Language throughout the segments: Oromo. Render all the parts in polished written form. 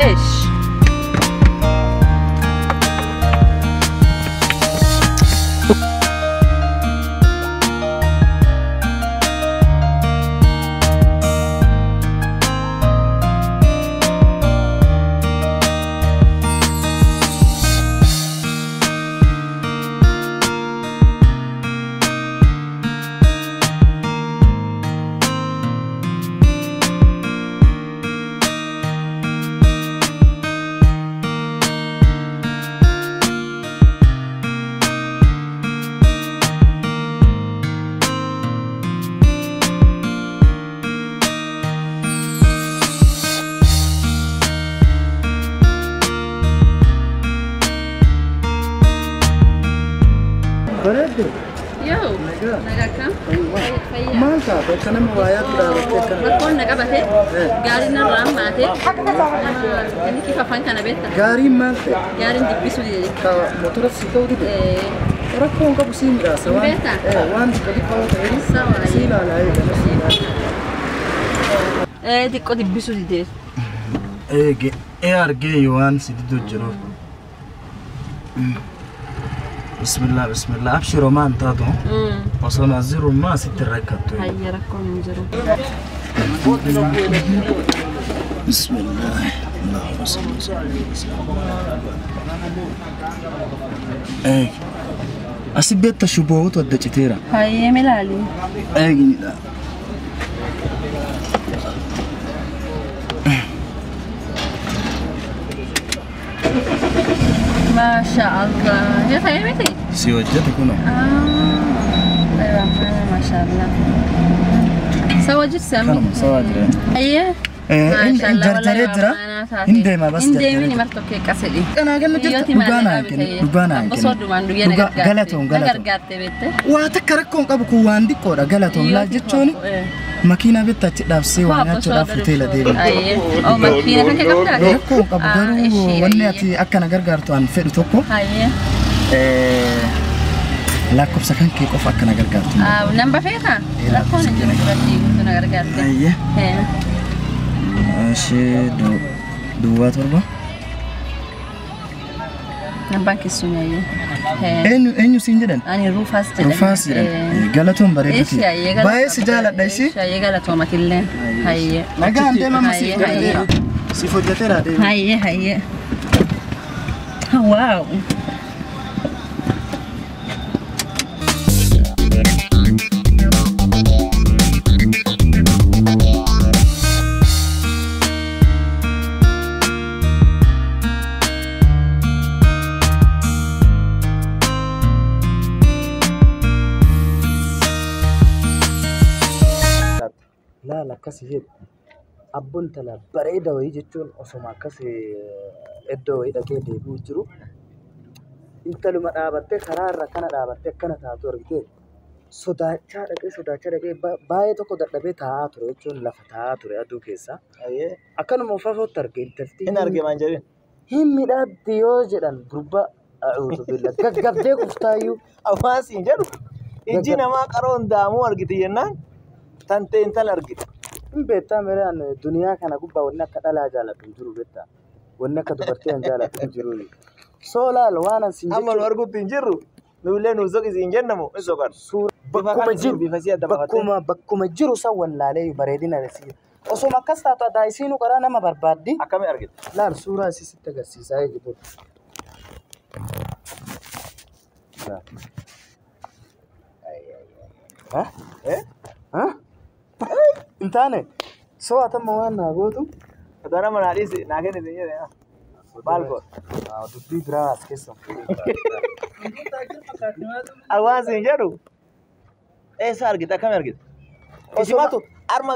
Eesh. Bareedde. Yoo. Nagaa kam? Fayyaa. Maal taate akka nama waayaatti dhaabattee akkana? Rakkoon na qabate gaariin narraa hammaate inni kifafan kana beekta. Gaariin maal ta'e? Gaariin dibbisuu dide. Ka motora si ta'uu dide? Rakkoon qabu sii midhaasa waan Beektaa? waan xixiqqoo ta'e Sawa. sii ilaalaa eegala sii ilaala. Xiqqoo dibbisuu dide. Eege ee argee waan si didu jiru. Bismillah bismillah abshiroo maan taatu osoo naazirummaa sitti rakkattu. Hayya rakkoon hin jiru. Bismillah. Allahumma salli wa sallim. Eeg. Asi beekta shubootu adda citeera. Hayyee milaali. Eeginidha. Maasha Allah. Yoo ta'e miti? Si hojjete kunoo. Aywa maasha Allah. Sawa jirti sammi. Kanuma sawaa jira. Hayyee. Jarjaree jira. Hin deema bas Hin jarjaree. deemini martokkee qasedhi. Kanaa kennu jirta dhugaa naa kennu dhugaa naa Abbo kennu. sooddumaan duyyee na Dhugaa gargaarte. galatoon Na galatoon. gargaarte beekte. Waa takka rakkoon qabu kun waan xiqqoodha galatoon laal jechuun makiinaa bitta achi dhaabsee waa nyaachuudhaaf hoteela deema. Ayyee. Oh makiina kan kee qabdaa? Rakkoon qabu garuu wanni ati akka na gargaartu an fedhu tokko Hayyee. lakkoofsa kan kee qofa akka na gargaartu. Namba feetaa? Rakkoon hin jiru duratti guutuu na gargaarte. Ayyee. Ishee duwwaa 7. Nambaan keessumaa ayyee. Eenyu eenyu siin jedhan? Ani Ruufaas jedhama. Rufaas jedhan. Galatoon bareeduti. Eeshi ayyee Baay'ee si jaaladha ishee. Eeshi ayyee galatoomatillee. Hayyee. Nagaan deema amma siif Hayyee, hayyee. hojjeteera. Siif hojjeteera deema. Hayyee hayyee. Waaw. Laal akkas jedhu abboon tala bareeda wayii jechuun osoma akkas iddoo wayii dhaqee deebi'u jiru intaluma dhaabattee karaa irra kana dhaabattee akkana taatu argitee sodaachaa dhaqee sodaachaa dhaqee baay'ee tokko dadhabee taa'aa ture jechuun lafa taa'aa ture aduu keessa. Akkanuma ufafootti arge intalti. Hin arge maan jedhin. Hin midhaatti yoo jedhan gurba a'uuzu billah gaggabdee kuftaayyuu. Afaan siin jedhu ijji namaa qaroon daamuu argiti jennaan tantee intala argite. Hin beektaa miraan duniyaa kana gubbaa wanni akka dhalaa jaalatu hin jiru beektaa. Wanni akka dubartii hin jaalatu hin jiru. Soo laal waan an siin Amma nu argutti hin jirru nullee nu soqi siin jennamu hin soqan. Suura Bifa bakkuma kan jiru bifa si adda baafattee. bakkuma bakkuma jiru san wallaalee bareedina isii. Osoma akkas taatu adaa isiinu karaa nama barbaaddi. Akkamii argite? Laal suuraa isii sitti agarsiisaa eegitu. Ha? Ha? Hin taane soo atamma waan naa gootu. Dara mana dhiisi naa kenni siin jedhe. Maal goota? Dubbii biraa as keessa. Awwaan siin jedhu eessa argite akkamii argite? Isimatu arma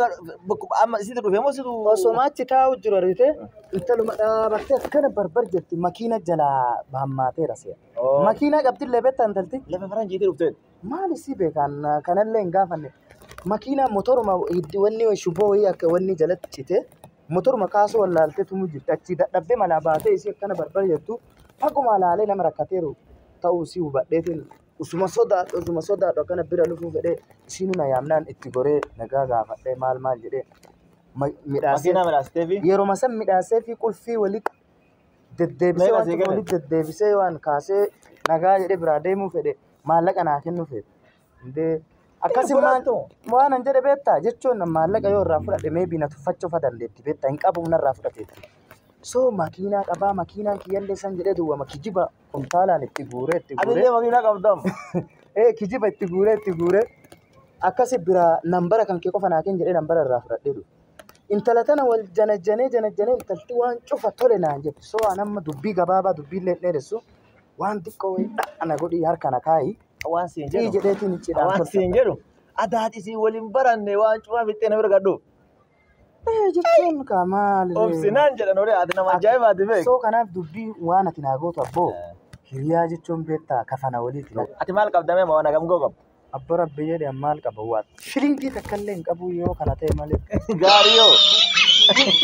amma isitu dhufe moo isitu Osoma achi taa'u jiru argite intaluma dhaabattee akkana barbar jirti makiina jalaa hammaateera seera. Makiinaa qabdillee beektaa intalti. Lafa faranjiitii dhufteet. Maal isii beekan kanallee hin gaafanne. Makiinaa motoruma wanni shuboo wayii akka wanni jalatti cite motoruma kaasuu wallaaltee tumu jirti achi dadhabdee malaa baatee isii akkana barbar jirtu faguma laalee nama rakkateeru ta'uu isii hubadheetiin usuma sodaadhu akkana bira lufuu fedhee isiinu na yaamnaan itti goree nagaa gaafadhee maal maal jedhee. Midhaasee. Makiinaa midhaasitee fi Yeroo san midhaasee fi qulfii walitti deddeebisee Meeqa waan sii tokko kenne? Walitti deddeebisee waan kaasee nagaa jedhee biraa deemuu fedhe maallaqa naa kennuu fedhe. Indee akkasi maal waan an jedhe beektaa jechuun maallaqa yoo irraa fudhadhe meebii na tuffachuu fa dandeetti beektaa hin qabu narraa fudhateetti. So makiinaa qabaa makiinaan kiyyallee san jedhee duwwama kijiba kuntaalaan itti guuree itti guuree. Atillee makiinaa qabdam. Ee kijiba itti guuree itti guuree akkasi biraa nambara kan kee qofa naa kenni jedhee nambara irraa fudhadhee dhufe. Intala tana wal janajjanee janajjanee intalti waan cufa tole naan jette. So waan amma dubbii gabaabaa dubbii illee dheeressu waan xiqqoo wayii dha'ana godhii harka na kaayi. Waan siin Xii jedhu. jedheetiin cidhaan Waan tolfadha. siin jedhu. Adaati siin waliin baranne waan cufaa fixxee na bira gadhu. Ee jechuun kaa maali? Obsinaan jedhan horii ati nama ajaa'ibaati beek. So kanaaf dubbii waan ati naa gootu abboo hiriyaa jechuun beektaa kafana waliiti. Ati maal qabda mee waan hagam goo qabda? Abbo Rabbi jedhe maal qaba waan shilingii takka illee hin qabu yoo kana ta'e malee. Gaarii yoo.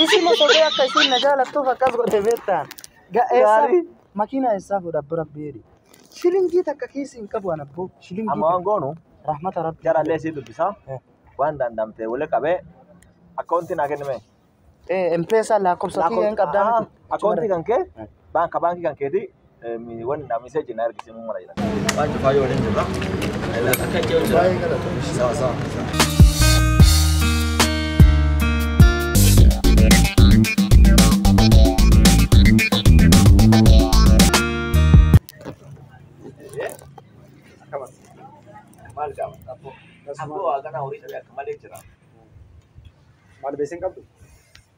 Isin sobee akka isin na jaalattuuf akkas godhe beektaan. Eessaa Gaarii. makiinaa eessaa fuudha abbo Rabbi jedhe. Shilingii takka kiisii hin qabu an abboo shilingii Amma waan takka. goonu Rahmata Rabbi. jarallee sii dubbisa. Waan dandamte wali qabee akkaawuntii naa kennime. M-Pesa lakkoofsa kiyya hin qabdaa miti. Akkaawuntii kan kee baanka baankii kan keeti wanni naa miseeji na ergisiisuu mala jira. Waan cufaa yoo waliin jirra. Akka jira. Baay'ee galatoomsa. Sawa sawa. Maal qaba? Abboo waaqanaa horii dhabee akka malee jira. Maal beeseen qabdu?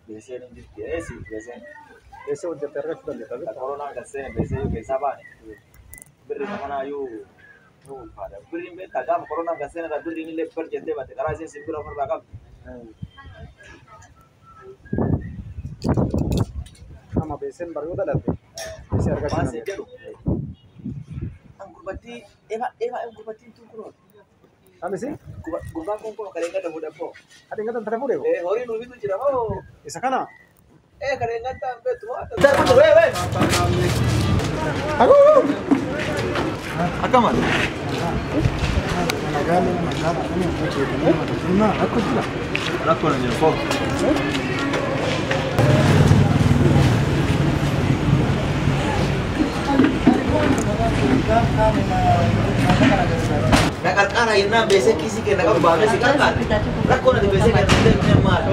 Beeseen hin jirti. Eessi beeseen. Beesee hojjettee argachuu dandeetta beektaa? Koronaan kan seene beesee yoo keessaa baane. Birri kanaa yoo nu ulfaata. Birriin beektaa gaafa koronaan kan seene irraa birriin illee bar jettee baate karaa isheen simbira ofirraa qabdi. Amma beeseen bar yoo dhalatte beesee argachuu Waan siin dandeetta. jedhu. An gurbattii efa efa an gurbattiin tun kunoo. Kamisi? Gurbaan kun kunoo kaleen gada fuudhe abboo. Ati hin gatan tana fuudhe? Eh horii nu bitu jira moo? Isa kana? Eh kaleen gada hin beektu moo? Darbu wee wee. Akkama? Rakkoon hin jiru koo. Na qarqara yennaan beesee kiisii kenna qabu baafee si qarqaare. Rakkoon ati beesee kenna hin beekne maali?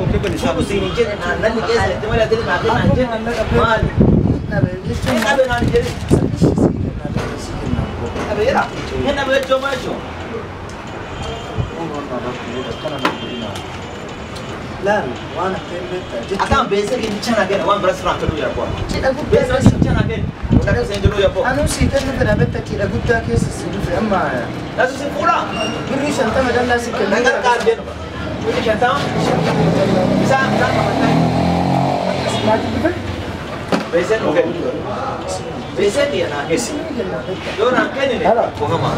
Fuudhu siin hin jenne naan nalli keessa itti malee ati naa kenna hin jenne maali? Hin dhabe naan hin jedhin. Dhabeera. Hin dhabe jechuun maal jechuun? Laal waan akka hin beektaa jechuun. Akaan beesee kennicha naa kenna waan bira sirraan fedhuu yaaboo. Cidha guddaa Beesee kennicha naa kenna. Wanta keessa hin jiru yaaboo. Anuu sii kennu fedha beektaa cidha guddaa keessa si dhufe amma Nasu si fuudhaa. birrii 50 dallaa si Na kennu. qarqaar jennu. Birrii 50. Bisaan bisaan qabataa. Beeseen nu kennu. Beeseen kiyya naa kenni. Yoo naan kennine koofama.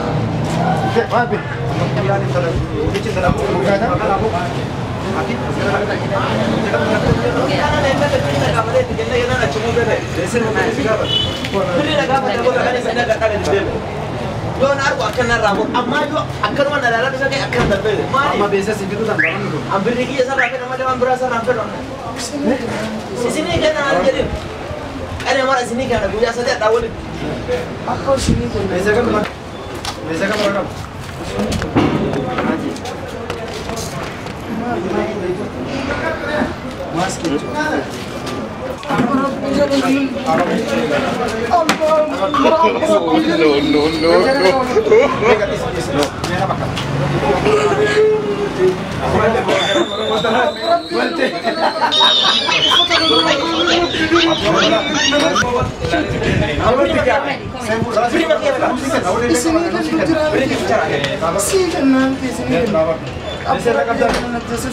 Yoo na argu akkana irraa bor ammaa yoo akkanuma na ilaalaa dhufe akkana darbee maali? Amma beesee si fiduu danda'an kun. An birrii kiyya sarraa fedha malee waan biraa sarraa hin fedhu. Isinii kenna naan jedhin. Qanee mara isinii kenna guyyaa sadii addaa waliin. Akka isinii kennu. Beesee kam dura? Beesee kam dura qabdu? Maaskii jechuudha. No, no, no, no. Isinii kennu jira. Sii kennaa miti isinii kennu.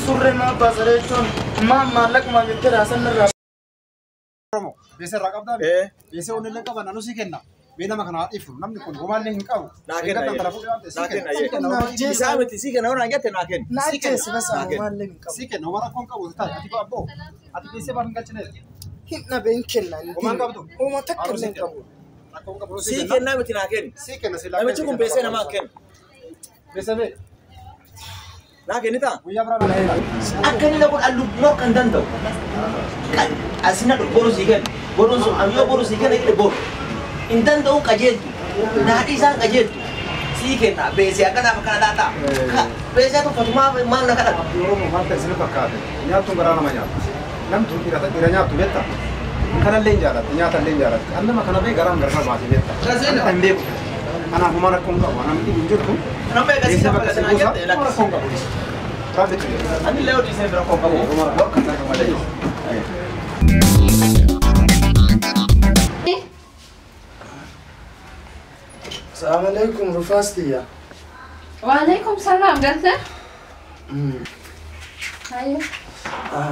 Surree maa baasaree jechuun maa maallaquma jettee raasan irraa. Beesee irraa qabdaa? Beesee onnee illee qaban anuu sii kenna. Mee nama kana haa dhiifnu namni kun homaallee hin qabu. Naa kenna Eeggattan tana fuudhee waan ta'eef Naa sii kenna kenna. Sii kenna homaa Isaa miti sii kenna yoo naan jette naa kenna. Na ajjeese basa Naa kenna. maallee hin qabu. Sii kenna homaa rakkoon qabu taate ati abboo ati beesee baaf hin galchine. Hin dhabe hin kenna. Homaa hin qabdu? Homaa takka illee hin qabu. Rakkoon qabu sii Sii kenna. kennaa miti naa kenna. Sii kenna sii Namichi kun beesee namaa kenna. Beesee bee. Naa kennitaa? Guyyaa biraa na eega. Akka inni kun allu morkan danda'u. Asina boru sii kenna. Boruun sun yoo boru sii kenna jedhe boru. Hin danda'u qajeeltu. Naadhii isaan qajeeltu. Sii kenna beesee akkanaaf akkana taataa. Beesee tuffatu maal na kadhata? Abdii Oromoo maal ta'e isin fakkaate? Nyaattuun garaa nama nyaata. Namtu dhiira nyaattu beektaa? Kanallee hin jaalatti, nyaatallee hin jaalatti. An nama kana bee garaan gargar baasee beektaa? Hin beeku. Kanaaf homaa rakkoon qabu. Namni hin jirtu. Nama eegasii Beesee bakka si kaffalatan buusa. jette Homaa rakkoon qabu. Rabbitu jira. Ani illee hojii isaan bira rakkoon qabu. Morkan danda'u malee. Assalamu alaikum Rufaastiyya. Waalaikum salaam galte. Hayya.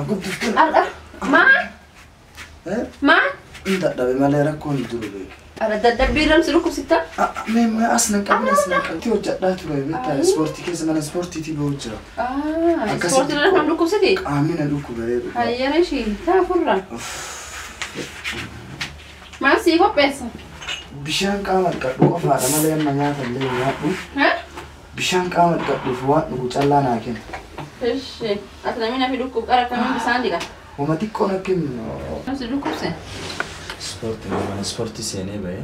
Guddiftuun. Ar'a. Maa? Maa? Hin dadhabe malee rakkoon hin jiru beeku. Ar'a dadhabbii ramsi dhukkubsitta? Mee as nan qabne as nan qabne. Hojjedhaa ture beektaa ispoortii keessa mana ispoortiitii bahu jira. Ispoortii irra kan dhukkubsiti? Qaamni na dhukkubee dhugaa. Hayyana ishii taa furra. Maal sii qopheessa? Bishaan qaama dhiqadhu qofaadha malee amma nyaata illee nyaadhu. Bishaan qaama dhiqadhuuf waan dhugu callaa naa kenna. Ishi ati namni nafi dhukkub qara akkamiin bishaan dhiqa? Homa xiqqoon akka hin Namsi dhukkubse? Ispoortii mana ispoortii seenee bahee.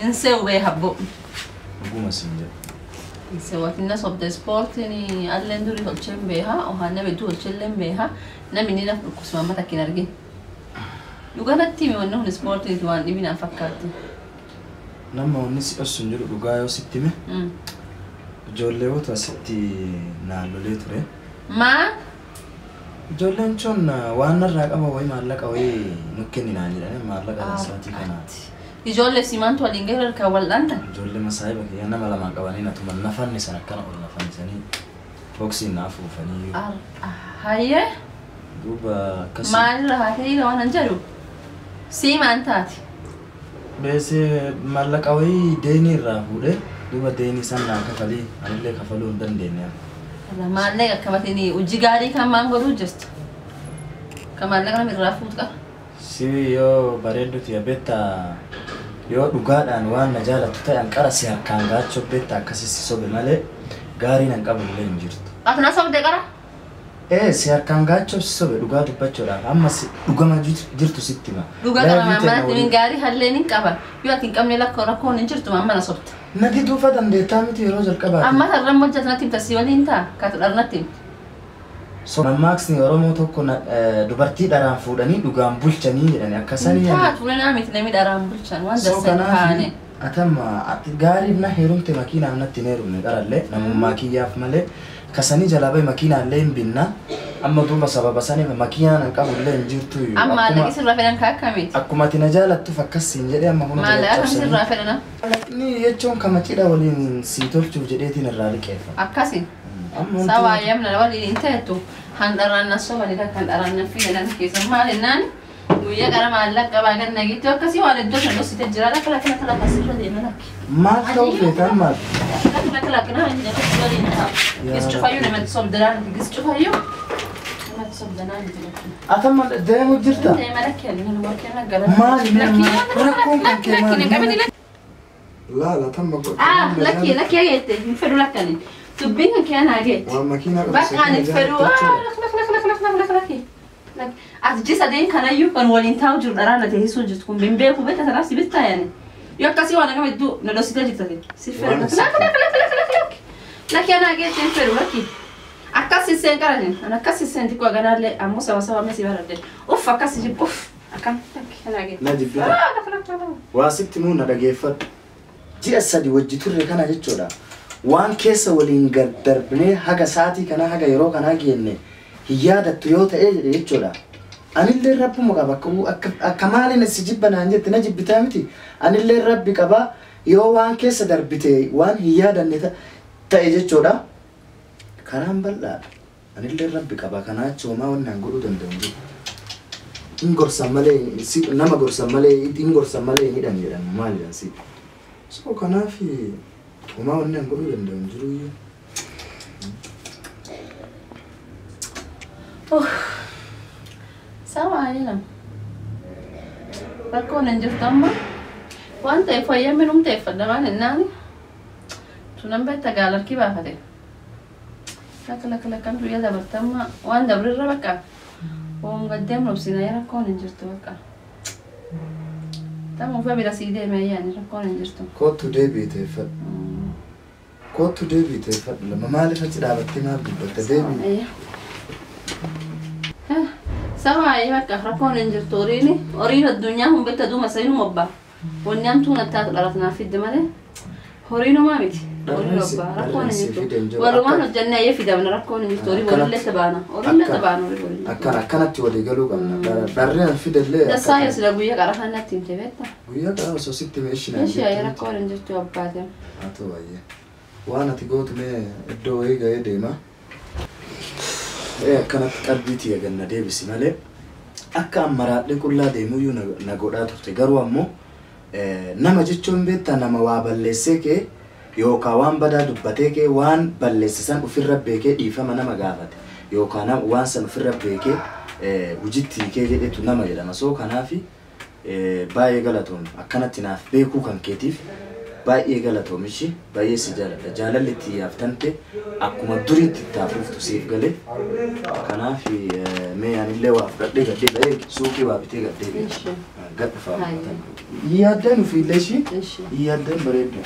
Hin se'u bee habbo. Dhuguma siin jedhu. Hin se'u ati na sobda ispoortiin alleen durii tolcheen beeha ohaan nama hedduu tolchelleen beeha namni ni naf dhukkubsuma amma takka hin argin. Dhuganatti himi wanni kun ispoortiin waan dhibinaan fakkaatti. Nama wanni si dhossu hin jiru dhugaa yoo sitti hime. Ijoollee asitti naannolee ture. Maa? Ijoolleen sun waan narraa qaba wayii maallaqa wayii nu kenninaa jedhanii maallaqa isaatii kana. Ijoollee simaantu waliin gahe harkaan wal dhaanta? Ijoollee masaayiba kiyya nama lamaan qabanii natuma nafanni san akkana ol nafannisanii boksiin na afuufanii. Hayyee? Duuba akkasii. Maalirra haa ta'e waan hin jedhu? Siimaan taati. Beesee maallaqa wayii deenii irraa fuudhee duuba deenii san naa kafalii anillee kafaluu hin dandeenye. Maallaqa akkamatiin hojii gaarii kan maan godhuu jirtu? Kan maallaqa nama irraa fuutu qaba. Si yoo bareedduti beektaa yoo dhugaadhaan waan na jaalattu ta'e an qara si harkaan gaachoo beektaa akkasii si sobe malee gaariin an qabu illee hin jirtu. Ati na sobde qara? Si harkaan gaachoo si sobe dhugaa dubbachuudhaaf amma dhugama jirtu sitti hima. Dhugaa kana manatti min gaarii halleen hin qaba. Yoo ati hin qabne rakkoon hin jirtu amma na sobta. Nati duufa dandeettaa miti yeroo jalqabaati. Amma sarara hojjetu natti himta si waliin ta'a kaatu dharnatti himta. Mammaakni Oromoo tokko dubartii dharaan fuudhanii dhugaan bulchanii jedhani akkasanii. Taatu naa miti namni dharaan bulchan waan dassan taane. Atamma ati gaariif na heerumte makiinaaf natti hin heerumne qarallee namummaa kiyyaaf malee kasanii jalaa bahe makiinaallee hin binna. Amma duuba sababa saniif makiinaan hin qabu illee hin jirtu. Amma maallaqa sirraa fedhan ka akkamiiti? Akkuma ati na jaalattuuf akkas siin jedhee amma kun Maallaqa kam sirraa fedhan? Maallaqni jechuun kama cidha waliin sii tolchuuf jedheetiin irraa liqeeffa. Akkasi. Sawa yamna waliin hin teettu handharaan na sobanidha kan dharaan na fiidan keessa maal jennaan guyyaa qara maallaqa qabaa ganna gitti akkasii waan iddoo sana dhoksite jira lakka lakka lakka lakka sirra deema lakki. Maal ta'uu feetan maal? Lakka lakka lakka naa hin jedhu waliin taa'u. Gis cufayyuu namatti sobdanaan gis cufayyuu namatti sobdanaan jedhu. Atamma deemu jirta? Deema lakki ani nama kenna gara. Maali rakkoon kan kee maali? Laala tamma godhu. Ah lakki lakki jette hin fedhu lakkani. Dubbiin kan kee anaa geetti. Waan makiinaa qabsiisee. Bakka ani fedhu lak lak lak lak lak lak lak lak. Ati jisa deen kanayyuu kan waliin taa'u jiru dharaan na teessisuu jirtu kun hin beeku beekta sanaaf si bittaa yaani. Yoo akkasii waan akkam hedduu na dhoksitee jirta si fedhu lak lak lak lak lak lak lakki anaa geetti hin fedhu lakki. Akkas sisseen qarani an akkas sisseen xiqqoo ganaallee ammoo saba saba mee si baradde uff akkas jibbu uff akkam lakki anaa geetti. Na jibbita. Waa sitti muu na dhageeffadhu. Ji'a sadi wajji turre kana jechuudha. Waan keessa waliin darbinee haga sa'aatii kanaa haga yeroo kanaa geenne hin yaadattu yoo ta'e jedhe jechuudha. Anillee rabbuma qaba akka maaliin si jibba naan jette na jibbitaa miti. Anillee rabbi qaba yoo waan keessa darbite waan hin yaadanne ta'e jechuudha. Karaan bal'aadha. Anillee rabbi qaba kanaa achi homaa wanni an godhuu danda'u hin jiru. Hin gorsan malee nama gorsan malee hin gorsan malee hin hidhan jedhan maal jedhan si. So kanaaf homaa wanni an godhuu danda'u hin jiru iyyuu. Sawa jedhama. Rakkoon hin jirtu amma waan ta'eef fayyamni num ta'eeffadha maal jennaan tunan beekta gaalarkii baafate. Lakka lakka lakkan guyyaa dabartamma waan dabrirra bakka. Waan gaddeem robsina rakkoon hin jirtu bakka. Tamu uffee bira sii deeme ayyaani rakkoon hin jirtu. Kootu deebii teeffadhu. Kootu deebii teeffadhu. Lama maaliif achi dhaabattee maal dubbatta deebii? Sawa bakka rakkoon hin jirtu horiin horiin addunyaa hun beekta duuma sayinu obba. Wanni hamtuun attaatu dhalatnaaf fidde malee horiin homaa miti. Horiin obba rakkoon hin jirtu. Walumaan hojjannee ayyee fidamna rakkoon hin jirtu horii walillee tabaana. Horiin tabaana horii walillee. Akkana akkanatti walii galuu qabna. Dharreen fidellee. Dassaa yoo sila guyyaa qara kan natti himte beekta. Guyyaa qara osoo sitti meeshinaa. Meeshii ayyee rakkoon hin jirtu abbaate. Haa ta'u ayyee. Waan ati gootu mee iddoo wayii ga'ee deema. Akkanatti qalbii tiyya ganna deebisi malee akka ammaraadhee qullaa deemuyyuu na godhaa turte garuu ammoo nama jechuun beektaa nama waa balleessee kee yookaan waan badaa dubbatee kee waan balleesse san ofirra beekee dhiifama nama gaafate yookaan waan san ofirra beekee hojiitti hiikee jedhetu nama jedhama. So kanaaf baay'ee galatoom akkanatti naaf beekuu kan keetiif baay'ee galatoom ishii baay'ee si jaaladha jaalalli itti yaaftante akkuma duriitti itti hafuuftu siif galee kanaaf mee anillee waa fudhadhee gaddee ba'ee suuqii waa bitee gaddee ba'ee gad dhufaa. Yaaddeen ofiillee ishii yaaddeen bareeddu.